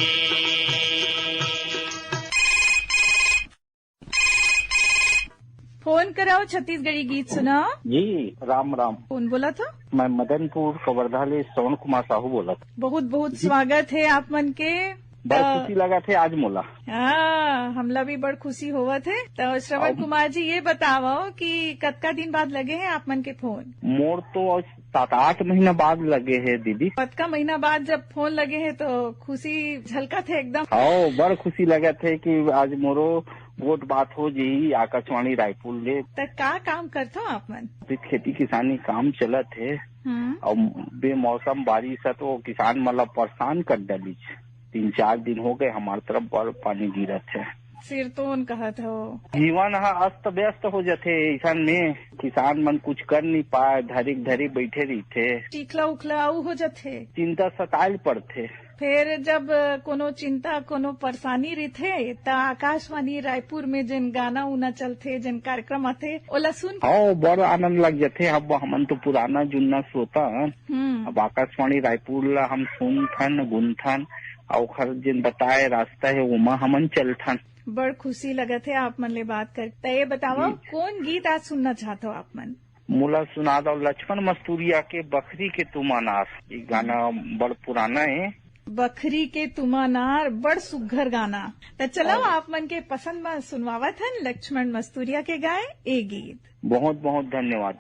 फोन कराओ, छत्तीसगढ़ी गीत सुनाओ। जी, राम राम। कौन बोला था? मैं मदनपुर कवर्धा ले श्रवण कुमार साहू बोला था। बहुत बहुत जी। स्वागत है आप मन के। बड़ अ, खुशी लगा थे आज मोला। हाँ, हमला भी बड़ खुशी होवत है। तो श्रवण अब कुमार जी, ये बताओ कि कतका दिन बाद लगे हैं आप मन के फोन? मोर तो आज सात आठ महीना बाद लगे है दीदी। कतका महीना बाद जब फोन लगे है तो खुशी झलकत है एकदम। हाँ, बड़ खुशी लगत है कि आज मोरो गोठ बात हो जी आकाशवाणी रायपुर ले। त का काम करथो आप मन? अभी खेती किसानी काम चलत है। हम्म। अउ बेमौसम बारिश है तो किसान मन ला परेशान कर डालिस। तीन चार दिन हो गए हमार तरफ बड़ पानी गिरत है। सिरतोन कहत हो। जीवन ह अस्त व्यस्त हो जथे, ऐसन में किसान मन कुछ कर नहीं पाए, धरी के धरी बैठे रहिथे। चिखला उखला अउ हो जथे। चिंता सताइल पड़थे। फेर जब कोनो चिंता, कोनो परेशानी रहिथे, त आकाशवाणी रायपुर में जेन गाना उना चलथे, जेन कार्यक्रम आथे, ओला सुन। हाँ, बड़ आनंद लग जथे। अब हमन तो पुराना जुन्ना श्रोता हन। हम्म। अब आकाशवाणी रायपुर ला हम सुनथन, गुनथन, अउ ओखर जेन बताए रास्ता हे, ओमा हमन चलथन। बड़ खुशी लगत हे आप मन ले बात कर। त ये बताओ, जी। कौन गीत आज सुनना चाहत हो आप मन? मोला सुना दो लक्ष्मण मस्तुरिया के बखरी के तुम अनार। ये गाना बड़ पुराना है। बखरी के तुम अनार, बड़ सुग्घर गाना। त चलो, और आप मन के पसंद में सुनवावत हन लक्ष्मण मस्तुरिया के गाए ए गीत। बहुत बहुत धन्यवाद।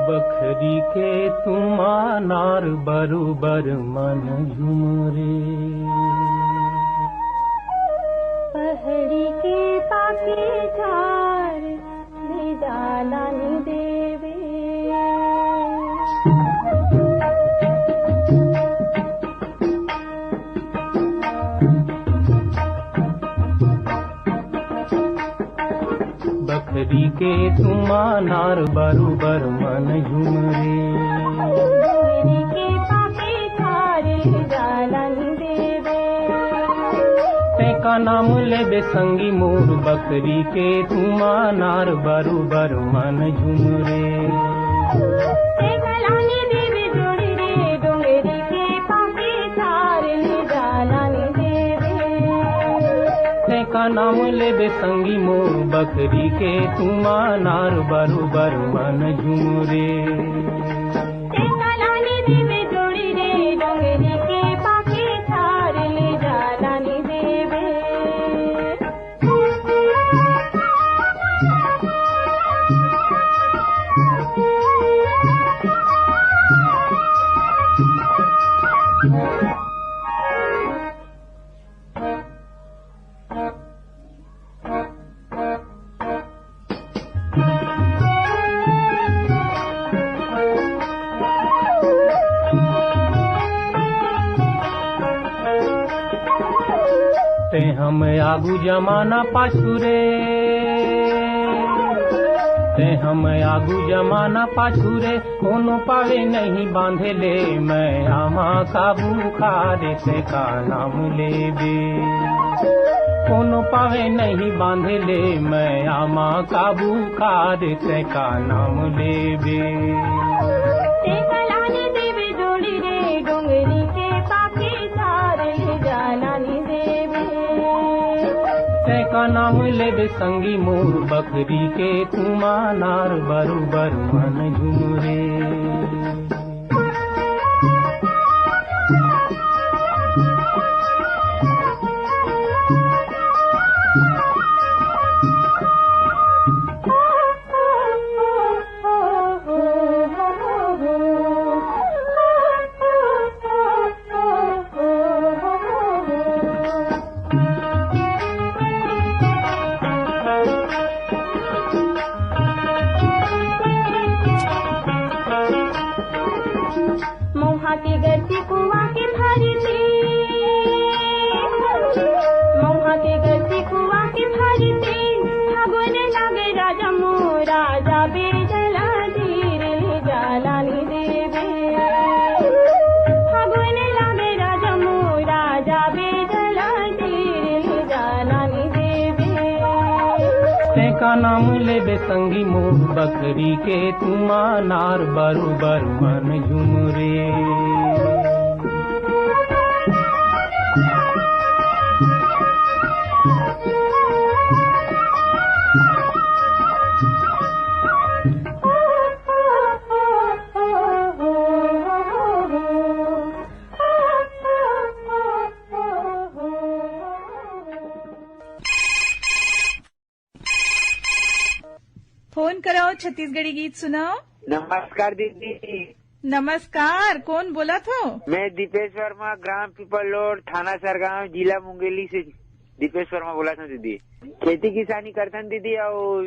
बखरी के तुम अनार बरोबर मन झुमरे। पहड़ी के पाके झार ले जाला नी देवे। बखरी के तुम अनार बरोबर मन झुमरे। बखरी के पाके झार ले जाला नी देवे। तेका नाम लेबे संगी मोर बखरी के तुम अनार बरोबर मन झुमरे। तेका लाने देवे जोड़ी रे डोंगरी के पाके झार ले जाला नी देवे। तेका नाम लेबे संगी मोर बखरी के तुम अनार बरोबर मन झुमरे। तेका लाने देवे जोड़ी रे डोंगरी के पाके झार ले जाला नी देवे। ते हम आगू जमाना पाछू रे, ते हम आगू जमाना पाछू रे, कोनो पावे नहीं बांधे ले मैं आमा का बुखार से का नाम लेबे। कोनो पावे नहीं बांधे ले मैं आमा का बुखार से का नाम लेबे। ते कलाने देवे जोड़ी रे डोंगरी के पाके झार ले जाना नी देवे। ते का नाम लेबे संगी मोर बखरी के तुम अनार बरोबर मन झुमरे। का नाम लेबे संगी मोर बकरी के, तुमा नार बरोबर मन झुमरे। फोन कराओ, छत्तीसगढ़ी गीत सुनाओ। नमस्कार दीदी। नमस्कार, कौन बोलत हो? मैं दीपेश वर्मा, ग्राम पीपल रोड, थाना सरगांव, जिला मुंगेली से दीपेश वर्मा बोलत हूँ दीदी। खेती किसानी करथन दीदी, अउ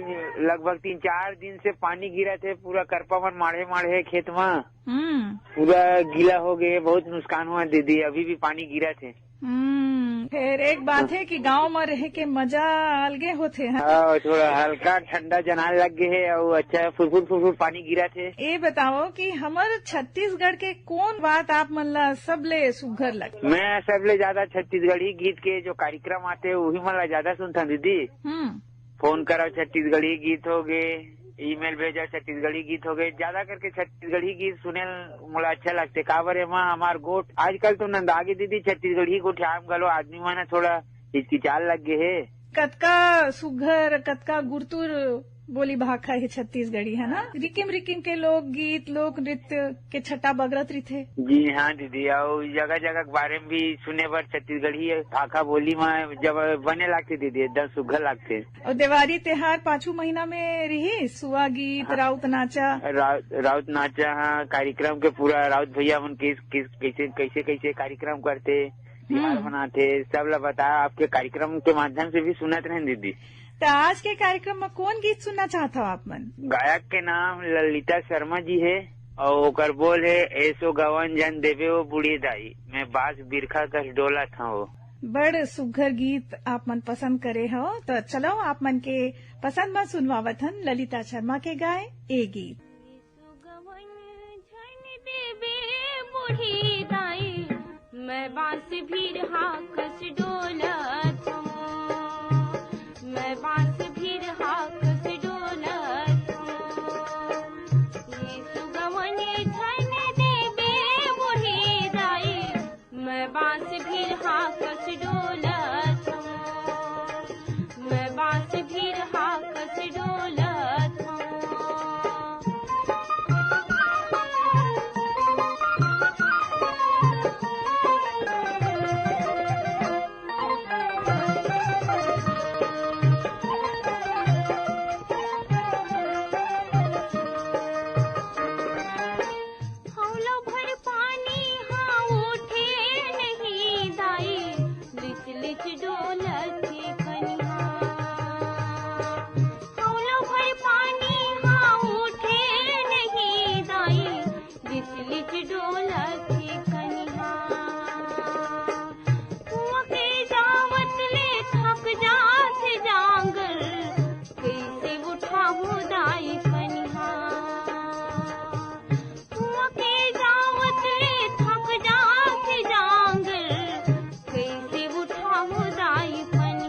लगभग तीन चार दिन से पानी गिरत हे, पूरा करपा मन माढ़े माढ़े हे खेत म। हम्म। पूरा गीला हो गए, बहुत नुकसान हुआ दीदी, अभी भी पानी गिरत हे। हम्म, फिर एक बात हे कि गांव म रहे के मजा अलगे होथे, हाँ? हाँ, थोड़ा हल्का ठंडा जनाए लग गे हे, अउ अच्छा फुरफुर फुरफुर पानी गिरत हे। ए बताओ कि हमर छत्तीसगढ़ के कौन बात आप मन ला सबले सुघर लगे? मैं सबले ज्यादा छत्तीसगढ़ी गीत के जो कार्यक्रम आथे, वही मन ला ज्यादा सुनथन दीदी। हम्म। फोन कराओ छत्तीसगढ़ी गीत हो गे, ईमेल भेजो छत्तीसगढ़ी गीत हो गे, ज्यादा करके छत्तीसगढ़ी गीत सुने ल मोला अच्छा लगथे। काबर एमा हमार गोठ आजकल तो नंदा गे दीदी, छत्तीसगढ़ी गोठियाम घलो आदमी मन ह थोड़ा हिचकिचाल लग गे हे। कतका सुघर, कतका गुरतुर बोली भाखा हे छत्तीसगढ़ी, है ना? रिकिम रिकिम के लोकगीत, लोक नृत्य के छटा बगरत रहिथे। जी हाँ दीदी, अउ जगह जगह के बारे में भी सुने बर छत्तीसगढ़ी भाखा बोली म जब बने लागथे दीदी, एकदम सुघर लागथे। अउ देवारी तेहार पाछू महीना में रही, सुआ गीत, हाँ। राउत नाचा। राउत, राउत नाचा, हाँ, कार्यक्रम के पूरा राउत भैया मन किस, किस, कैसे, कैसे, कैसे कार्यक्रम करथे, त्योहार हम्म। मनाथे, सब ला बताया। आपके कार्यक्रम के माध्यम से भी सुनत रहेन दीदी। त आज के कार्यक्रम में कौन गीत सुनना चाहत हो आप मन? गायक के नाम ललिता शर्मा जी हे, अउ ओकर बोल हे, "ऐसो गवन जन देवे ओ बूढ़ी दाई, मैं बांस बिरखा कस डोलत हंव।" बड़ सुघर गीत आप मन पसंद करे हो, तो चलो आप मन के पसंद म सुनवावत हन ललिता शर्मा के गाए ए गीत। सुगवन झन देबे बूढ़ी दाई, मैं बांस भीर हाकस डोलत हूँ, मैं बांस भीर हाकस डोलत हूँ। ये सुगवन झन देबे बूढ़ी दाई, मैं बांस भीर हाकस डोलत हूँ, मैं बांस भीर हाकस डोलत हूँ। हौला भर पानी हा उठे नहीं दाई, लिच लिच डोलत हे कनिहा। हौला भर पानी हा उठे नहीं दाई, लिच लिच डोलत हे कनिहा। कुआं के जावत ले थक जात हे जांगर, कैसे उठाहूं दाई कनिहा। कुआं के जावत ले थक जात जांगर, कैसे उठाहूं दाई पनिहा।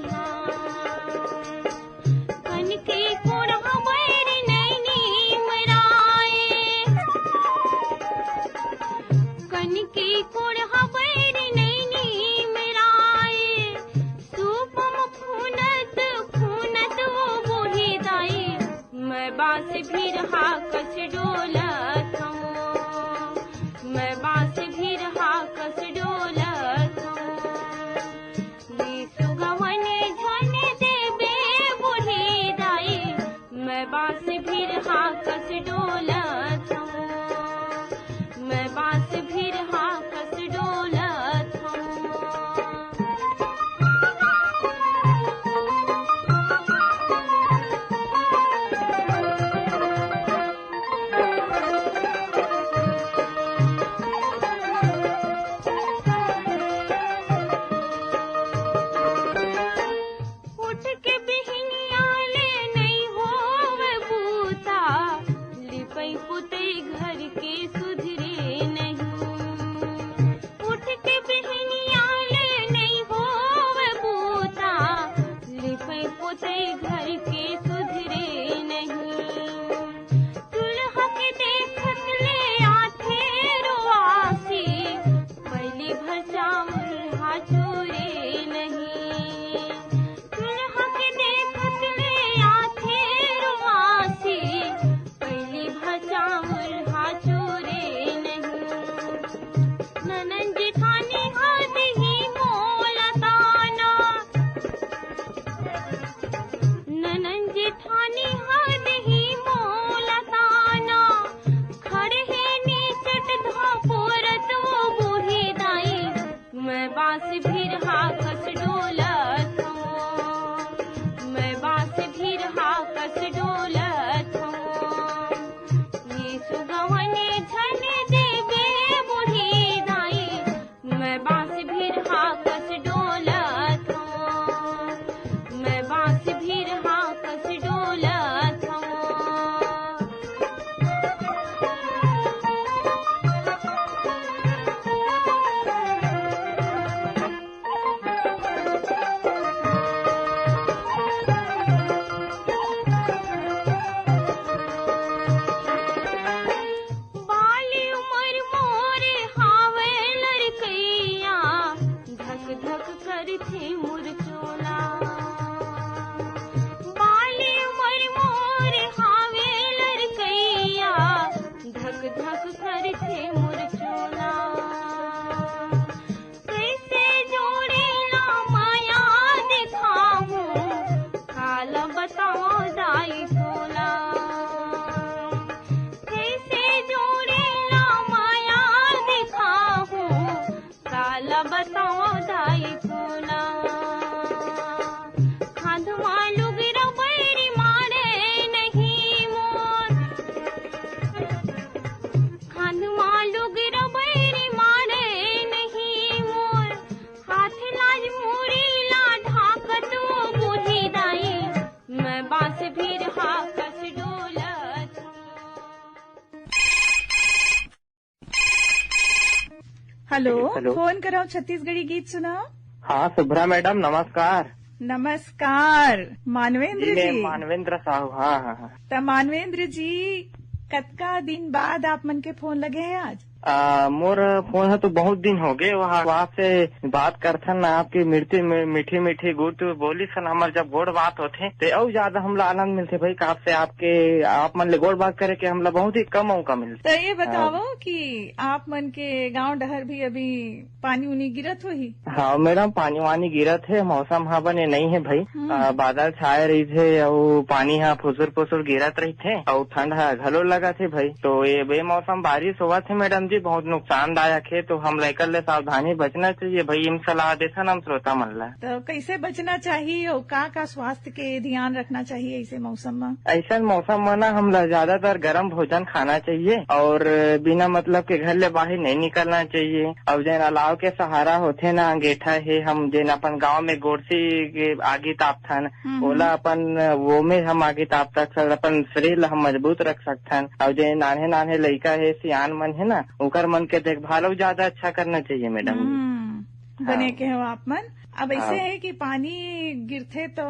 करथे मोर चोला। बाली मोर मोर हावे लड़कैया, धक धक करथे मोर चोला। कैसे जोड़ी ला माया दिखाऊं, काला बताओ दाई तोला। कैसे जोड़ी ला माया दिखाऊं, काला बताओ दाई तोला। खांधवा लुगरा बैरी मारे नहीं मोर, खांधवा लुगरा बैरी मारे नहीं मोर। हाथ लाज मुड़ी ला ढाकत वो बूढ़ी दाई, मैं बांस भीर हा कस डोलत हूँ। Hello, hello. फोन कराओ, छत्तीसगढ़ी गीत सुनाओ। हाँ, शुभ्रा मैडम, नमस्कार। नमस्कार, मानवेंद्र जी, मैं जी। मानवेंद्र साहू, हाँ, हाँ, हाँ। त मानवेंद्र जी, कतका दिन बाद आप मन के फोन लगे हे आज? आ, मोर फोन ह तो बहुत दिन हो गए, वहाँ, वहाँ से बात करथन ना, आपकी मीठी, मीठी, मीठी गुट बोली सन, हमर जब गोड़ बात होथे, ते अउ ज्यादा हमला आनंद मिलथे भाई, का आपसे आपके, आप मन ले गोड़ बात करे के हमला बहुत ही कम मौका मिलथे। त ये बताओ हाँ। कि आप मन के गांव डहर भी अभी पानी उनी गिरत होही? हाँ मैडम, पानी वानी गिरत हे, मौसम ह बने नई हे भाई। हम्म। आ, बादल छाए रहिथे अउ पानी ह फुसुर फुसुर गिरत रहिथे अउ ठंड ह घलो लगत हे भाई। तो ये बेमौसम बारिश होवत हे मैडम जी, बहुत नुकसानदायक हे। तो हम लइकर ले सावधानी बचना चाहिए भाई, इम सलाह देथन हम श्रोता मन ला। तो कैसे बचना चाहिए अउ का का स्वास्थ्य के ध्यान रखना चाहिए ऐसे मौसम में? ऐसन मौसम में ना हमला ज्यादातर गरम भोजन खाना चाहिए और बिना मतलब के घर ले बाहर नहीं निकलना चाहिए। और जेन अलाव के सहारा होथे ना, अंगेठा हे, हम जेन अपन गांव में गोरसी के आगी तापथन, हम्म, ओला हम्म। अपन वो में हम आगी ताप सकथन, अपन शरीर ला हम मजबूत रख सकथन। और जे नान्हे नान्हे लइका हे, सियान मन हे ना, ओकर मन के देखभाल अउ ज्यादा अच्छा करना चाहिए मैडम। हम्म, बने हाँ। के हो आप मन। अब ऐसे हाँ। है कि पानी गिरथे तो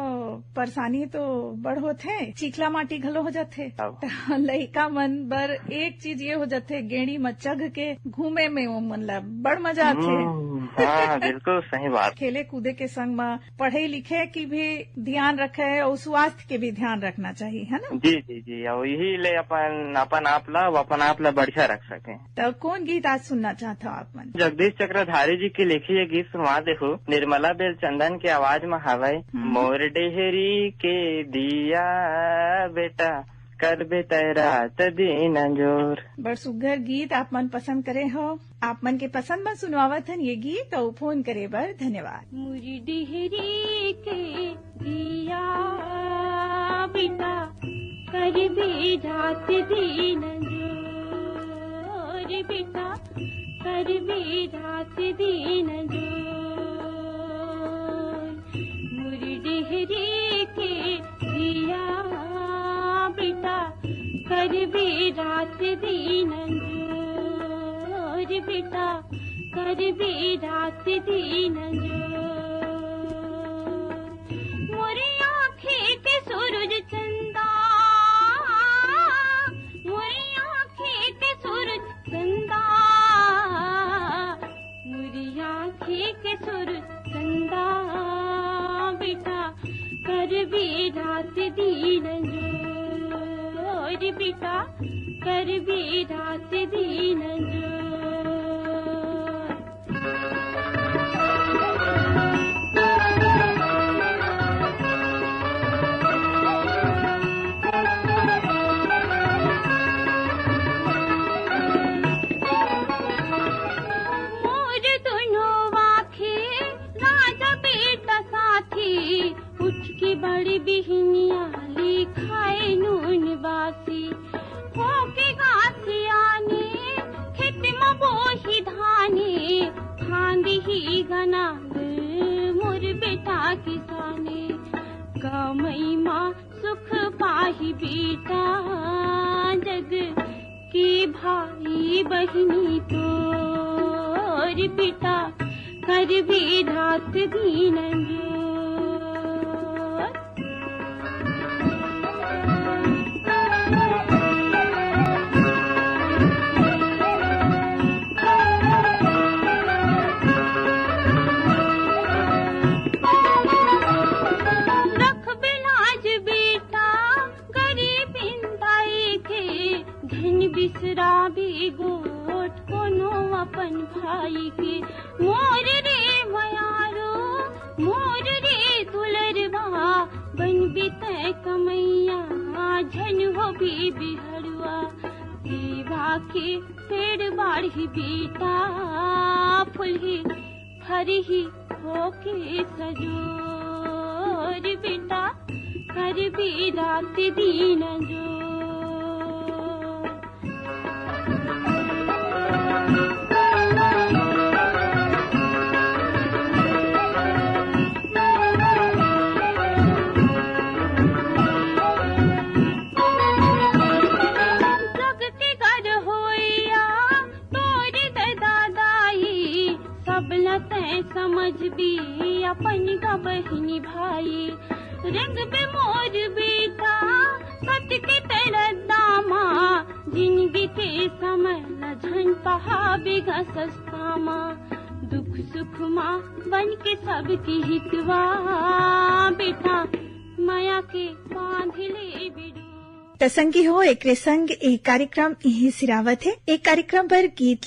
परेशानी तो बड़ होथे, चिखला माटी घलो हो जाथे। हाँ। त लइका मन बर एक चीज ये हो जाथे, गेड़ी म चघ के घूमे में वो मन ला बड़ मजा आथे। हम्म, हाँ, बिल्कुल सही बात। खेले कूदे के संग म पढ़े लिखे की भी ध्यान रखे और स्वास्थ्य के भी ध्यान रखना चाहिए, है ना? जी, जी, जी, और यही ले अपन, अपन आप ला, अपन आप ला बढ़िया रख सके। त कौन गीत आज सुनना चाहत हो आप मन? जगदीश चक्रधारी जी के लिखे ये गीत सुनवा देहू। निर्मला बेलचंदन के आवाज म हावय, हम्म। मोर डेहरी के दिया बेटा, करबे तै रात दिन अंजोर। बड़ सुग्घर गीत आप मन पसंद करे हो। आप मन के पसंद म सुनवावत हन ये गीत अउ फोन करे बर धन्यवाद। मुरी डेहरी के दिया बेटा, करबे रात दिन अंजोर बेटा, करबे रात दिन अंजोर। मुरी डेहरी के दिया बेटा, करबे रात दिन अंजोर बेटा, करबे रात दिन अंजोर। मोरे आँखी के सूरज चंदा, मोरे आँखी के सूरज चंदा, मोरे आँखी के सूरज चंदा, बेटा, करबे रात दिन अंजोर बेटा, करबे रात दिन अंजोर। मोर दुनो आँखी राजा बेटा साथी, उठ के बड़ी बिहनिया लिखाए नून बासी। होके गासियाने खेत म बोही धाने, खांदी ही गना मोर बेटा किसाने। कमई म सुख पाही बेटा जग के भाई बहिनी तोर बेटा, करबे रात दिन अंजोर। मोर रे दुलरवा, बनबे तै कमैया, झन होबे बिहड़ुआ। सेवा के पेड़ बाढ़ही बेटा, फुलही फरही होके सजोर बेटा, करबे रात दिन जो। जग के गर होइया तोर ददा दाई, सबला तै समझबे अपन ग बहिनी भाई। रंगबे मोर बेटा सत के तै रद्दा मा, जिनगी के समय ल झन पहाबे ग सस्ता मा। दुख सुख मा बन के सबके हितवा बेटा, मया के बांध ले बिडू। त संगी हो, एकरे संग ए कार्यक्रम इही सिरावत हे। ए कार्यक्रम बर गीत ला